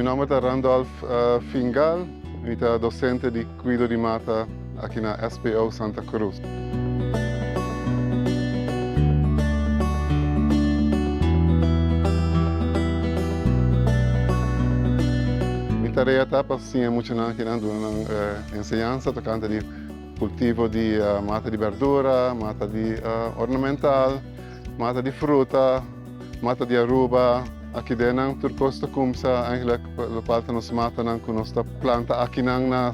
nomber ta Randolph Fingal, mi ta docente di cuido di mata aki na SPO Santa Cruz. Mi tarea ta pa siña muchanan akinan duna nan enseñansa tocante di cultivo di mata di berdura, mata di ornamental, mata di fruta, Mata di Aruba, aki den nan tur cos ta cumsa eigenlijk locual ta nos matanan cu nos ta planta akinan na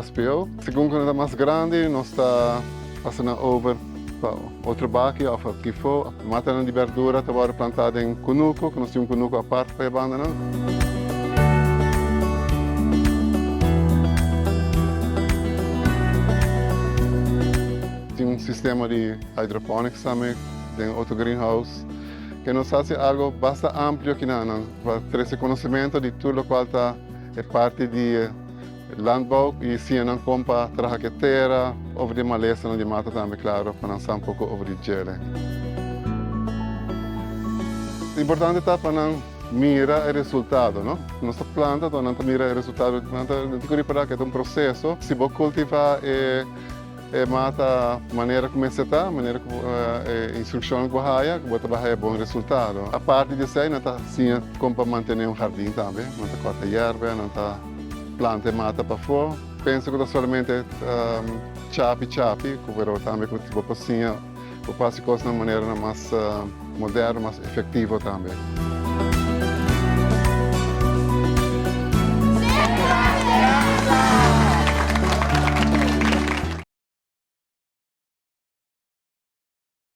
SPO. Segun cu nan ta mas grandi nos ta pasa nan over pa otro baki of kifo. Matanan di berdura ta worde planta den cunucu, cu nos tin un cunucu apart pa e bandanan. Tin un sistema di hydroponics tambe den otro greenhouse ke nos hasi algo basta amplio kinanan pa trese konosementu di tur lokual ta e parti di landbouw i siña nan kon pa traha ke tera over di malesanan di mata tambe klaro pa nan sa un poko over di djele. Importante ta pa nan mira e resultado no. Nos ta planta to nan ta mira e resultado nan ta tin ku ripara ke ta un proseso si bo kultiva e E mata manera ku mester ta, manera ku e instrukshonnan ku bo haya, ku bo ta bai haya bon resultado. Aparte di esei, nan ta siña kon pa mantené un hardin tambe. Nan ta kòrta yèrba, nan ta planta e mata pafó. Pensa ku ta solamente chapi chapi, ku pero tambe ku bo por siña, bo por hasi kosnan maneranan mas moderno, mas efektivo tambe.